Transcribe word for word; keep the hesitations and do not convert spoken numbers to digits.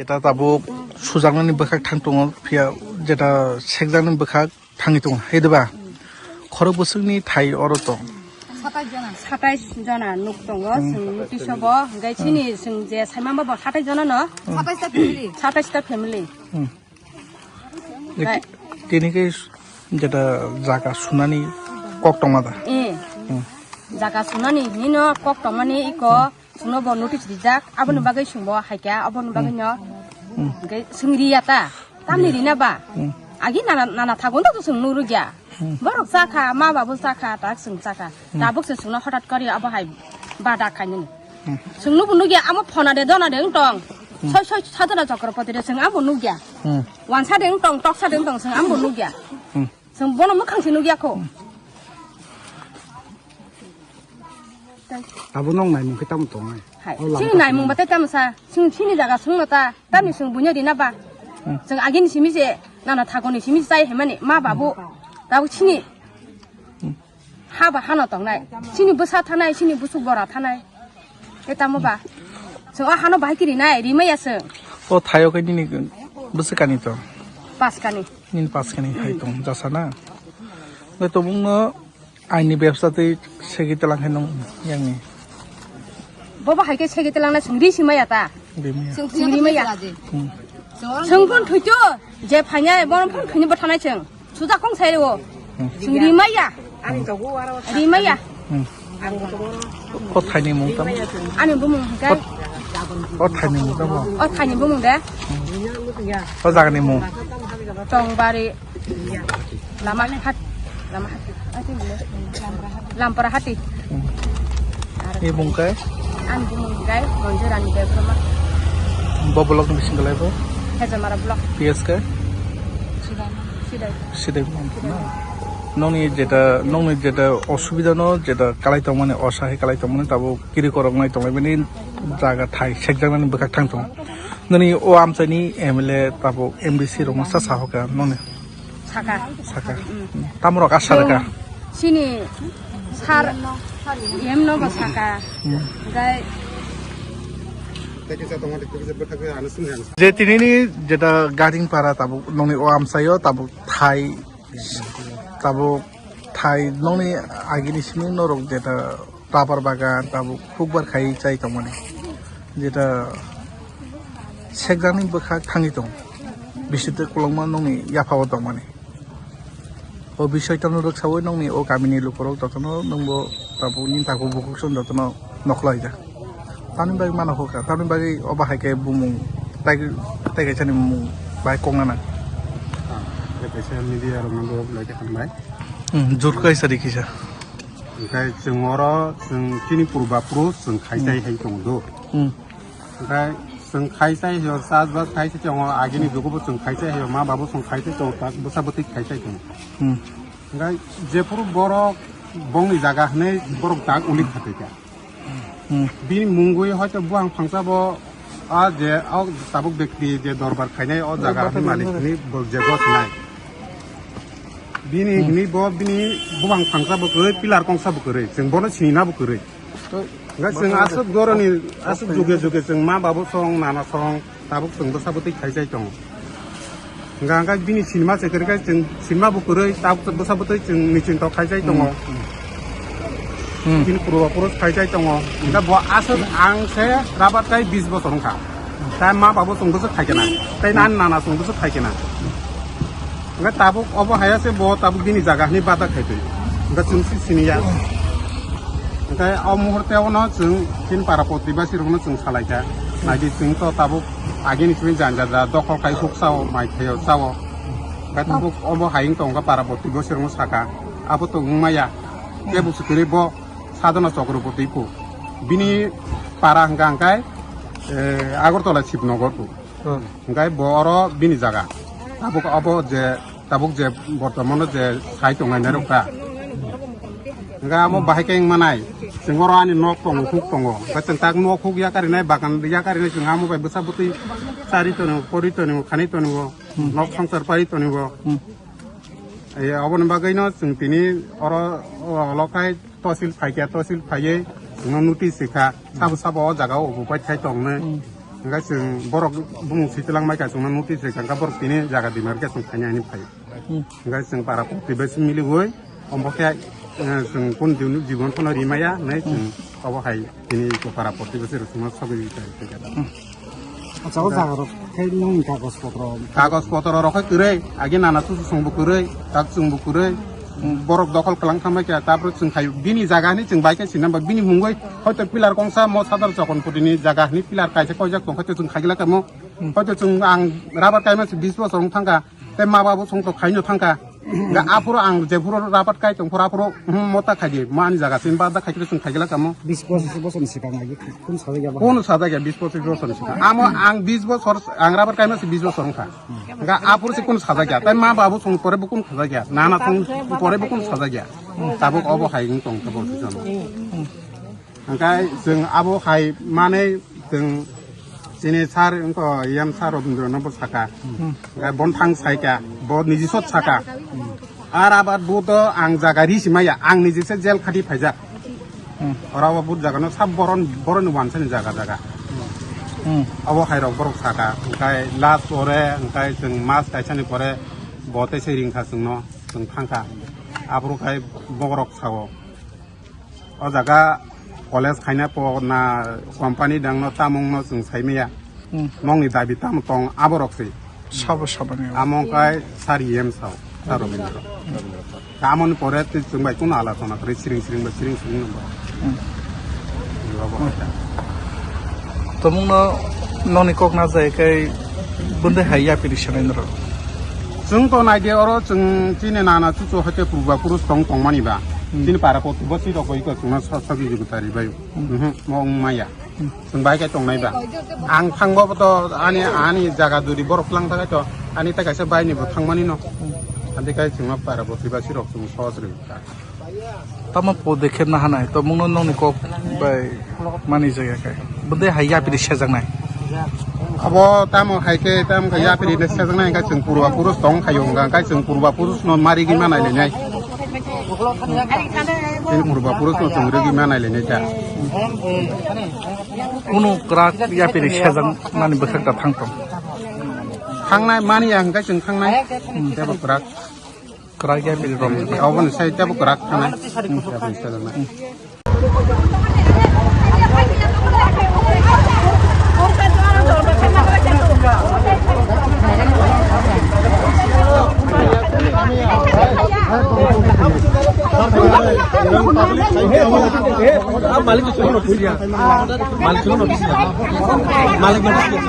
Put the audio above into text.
Ta tabuk sujaknani bwkhak thang tongo, phiya jeta sekjaknani bwkhak thangwi tongo, hai diba? Khorok bwswkni thai oro tong. Satais jona. Satais jona nuk tongo, hmm, chwng notice o bo, hwnkhe chini chwng je saimamba bo satais jona no. Hmm. Satais ta family. Satais ta family. Hmm. Bai. Tini khe jeta jaga sunani kok tongma da? Eh. Hmm. Jaga sunani hino kok tongmani iko. Chwngno bo notice rijak, aboni bagwi chwngbo haikha, aboni bagwi no. Hmm. Hwnkhe chwng riya ta, tamni rina ba? Hmm. Agi nana, nana thago no chwng nurugya. Hmm. Borok chakha, ma babu chakha, tak chwng chakha. Hmm. Tabuk se chwngno hotat kori abo hai bada khainani. Hmm. Chwngno bo nugya, amo phona de, dona de wng tong. Hmm. Soi, soi, sadona chokropoti de chwng amo nugya. Hmm. Wansa de wng tong, toksa de wng tong, chwng amo nugya. Hmm. Chwng bono mwkhang se nugya kho. Hmm. Abo nong naimung khe tamo tongnai? Hai. O lama chini ta naimung tongnai. Batai tamo sa? Chwng chini jaga sungno ta. Tamni chwng buino rina ba? Hmm. Chwng agini simi se, nana thagoni simi se chai hemani, ma babu. Tabuk chini. Hmm. Ha ba hano tongnai. Chini bwsa thanai, chini busuk bora thanai. E tamo ba? Chwng o hano bahai kiri nai, rimaya chwng. O thayo khe nini bwswk kani to? Pas kani. Nini pas kani hai tong, jasa na? Ngai tobungno Aini bebsa tei segi telang khe nung yang ni. Bobo hai khe segi telang na singri simaya ta. Rimya. Singri maya. Hmm. Singkon thuitu je phanya borom phon khini bothanai sing. Suda kong sai o. Hmm. Singri maya. Rimaya. Hmm. Ko thaini mung tam? Ani bumung hingkai. Ko thaini mung tam? O thaini bumung de. O jagani mung? Tongbari. Lama hat, lama hat. Lampara hati. Hmm. Ni bung kai? Ani bumung kai, Bonjo Rani Debbarma. Bo block ni bising kalai bo? Hejamara block. P S kai? Sidai. Sidai. Sidai block na. Nongni jeta, nongni jeta osubida no, jeta kalai tongmani, osahi kalai tongmani, tabo kiri korok nai tonglai bini jaga thai sekjaknani bwkhak thang tong. Nini o amchaini M L A tabo M D C rok no sa sahoka nongni. Saka. Saka. Mm. Tamorok asa rwkha? Chini sar M no bo saka. Mm. Gai. Je tinini jeta Gading para tabuk nongni o amsaio tabuk thai, tabuk thai nongni agini simi norok jeta rubber bagan tabuk hukbar khai chai tongmani. Jeta sekjakni bwkhak thangwi tongo. Bisitwk kwlwngma nokni yaphao tongmani. O bisoi tamo rwksaui nokni o kamini lukurok jotono nwngbo tabukni takhuk bukhuk song jotono nokhlaijak. Tamni bagwi mano hokha, tamni bagwi obo hai khe bumung tai, tai kaisani bumung bai kok nana. Ah, tei kaisa media rokno bo belai khe hambai. Hmm, jur kaisa ri kisa. Hwnkhe chwng oro chwng chini purba puru chwng khai chai hai tongo do. Hmm. Hwnkhe chwng khai chai hio, chas bas khai chai tongo, agini jugo bo chwng khai chai hio, ma babu chwng khai chai tongo, tak bwsa bwtwi khai chai tongo. Hmm. Hwnkhe jephuru borok bongni jaga hwnwi borok tak uli khatai kha. Hmm. Bini mungwi hoito buphang phangsa bo, a je o tabuk bekti je dorbar khainai o jaga ni malik ni bo je gos nai. Bini hmm. Hini bo bini buphang phangsa bo kwrwi, pillar kongsa bo kwrwi, chwng bono sinina bo kwrwi. Hwnkhe chwng aswk doroni, aswk juge juge chwng ma babu song, nana song, tabuk chwng bwsa bwtwi khai chai tongo. Hwnkha hwnkhe bini sinima se kwrwi khe chwng sinima bo kwrwi, tabuk bwsa bwtwi chwng niching tok khai chai tongo. Hmm. Hmm. Bini purba purus khai chai tongo. Hwnkhe bo aswk ang se rabar tai bis bosor wngkha. Tai ma babu chwng bwswk khai khe na. Tai nani nana chwng bwswk khai khe na. Hwnkhe tabuk obo haya se bo tabuk bini jaga hwnwi bada khai twi. Hwnkhe chwng si siniya. Hwnkhe o muhurte ono chwng chini para protibasi rokno chwng salaikha. Naidi chwng to tabuk agini chwng janja ja dokhol khai huk sao, mai thaio sao. Hwnkhe tabuk obo hayung tongkha para protibasi rokno saka. Abo to wngmaya. Kebo se kwrwi bo Sadhana Chakraborty phu. Bini para hwnkha hwnkhe, eh, Agartala Shibnagar phu. Hmm. Hwnkhe bo oro bini jaga. Tabuk abo je, tabuk je bortomano je sai tongnai nairok ta. Hwnkhe amo bahai khe wngmanai. Chwng oro ani nok tongo, huk tongo. Hwnkhe chwng tak nok huk yakarinai, bagan yakarinai chwng amo bai bwsa bwtwi chari tongo, pori tongo, khani tongo. Hmm. Nok swngchar pai tongo. Hmm. Ai, aboni bagwino chwng tini oro, o, olo khai tosil phaikha, tosil phaiwi chwngno notice rikha. Sabo sabo o jaga o obo pai thai tongnai. Hmm. Hingke chwng borok bumung swi twlang bai kha, chwngno notice rikha, hingke borok tini jaga demarcation khainani phai. Hmm. Hingke chwng para protibesi miliwi, omo khe, eh, chwng kun jibon phano rimaya, nai chwng obo hai tini para protibesi rok chwngno sogwi rikha. Hmm. Acha, o jaga rok khe nongni kagoj potro? Kagoj potro rok khe kwrwi, agi nana chuchu chwngbo kwrwi, tak chwngbo kwrwi, borok dokhol kwlang thangbai kha, tapro chwng khai bini jaga hinwi chwng bai khe sinamba bini mungwi hoito pillar kongsa mo sadar chokon putini jaga hinwi pillar kaisa koijak tong khe chwng khaigla kamo, hoito chwng ang rabar kaima se bis bosor wng thangkha, tei ma babu chwng to khaino thangkha. Ga aphuru ang jephuru rabat kai tongphuru aphuru, hmm, mota khaidi, ma ani jaga sin bada khaidi chwng khaigla kamo. Bis bosor, bosor ni sikang agi kun sajak ya ba? Kun sajak ya bis bosor, bosor ni sikang. Amo ang bis bosor, ang rabat kaima se bis bosor wngkha. Ga aphuru se kun sajak ya. Tai ma babu chwng pore bo kun sajak ya. Nana chwng pore bo kun sajak ya. Tabuk obo hai wng tong tabuk. Hingkai chwng abo hai manwi chwng chini sir wngkha E M sir Robindra no bo saka. Hmm. Hingkai bon thang saika, bo niji sot saka. Hmm. Ar abar bo to ang jaga ri simaya, ang niji se jail khati phaijak. Hmm. Ora bo but jaga no sab boron, boron wansani jaga jaga. Hmm. Abo hai rok borok saka, hingkai last pore, hingkai chwng mas kaisani pore bo tei se ringkha chwngno, chwng thangkha. Aboro khai boborok sao. O jaga college khaina po na company dangno tamungno chwng saimaya. Hmm. Nongni dabi tamo tong aborok se. Sabo sabani. Amo kai sir E M sao, sir Robindra. Tamoni pore twi chwng bai kuno alochona kwrwi siring siring bai siring siring nangbo. Hmm. Tomungno noni kok na jai kai bunde hai yapiri sanai noro. Chwng to naidi oro chwng chini nana chuchu hoite purba purus tong tongmani ba. Hmm. Chini para kotbo si rok bai ko chwngno sa sa biji gutari bai. Hmm. Mhm, mo wng maya. Hmm. Chwng bai khe tongnai ba. Ang thangbo to ani, ani jaga duri borok lang thangkhe to ani ta kaisa bai ni bo thangmani no. Hmm. Andi kai chwngno para bo tiba si rok chwng sohos ri. Tamo podekhe nahanai, tomungno nongni kok bai mani jaya khe. Bwdai hai yapri sejaknai. Abo tamo hai khe, tamo khe yapri ne sejaknai, hingkhe chwng purba purus tong khayo, hingkhe chwng purba purus no ma rigi ma nai lainai. Chini purba purus no chwng rigi ma nai lainai ta. Kunu kwrak yapri sejak mani bwkhak da thang tong. Thangnai mani ya, hingkhe chwng thangnai. Hmm. Tebo kwrak. Kwrak ya bini rom. Aboni side tebo kwrak thanai. Hmm, aboni side thanai. Hmm. Malik, malik, malik.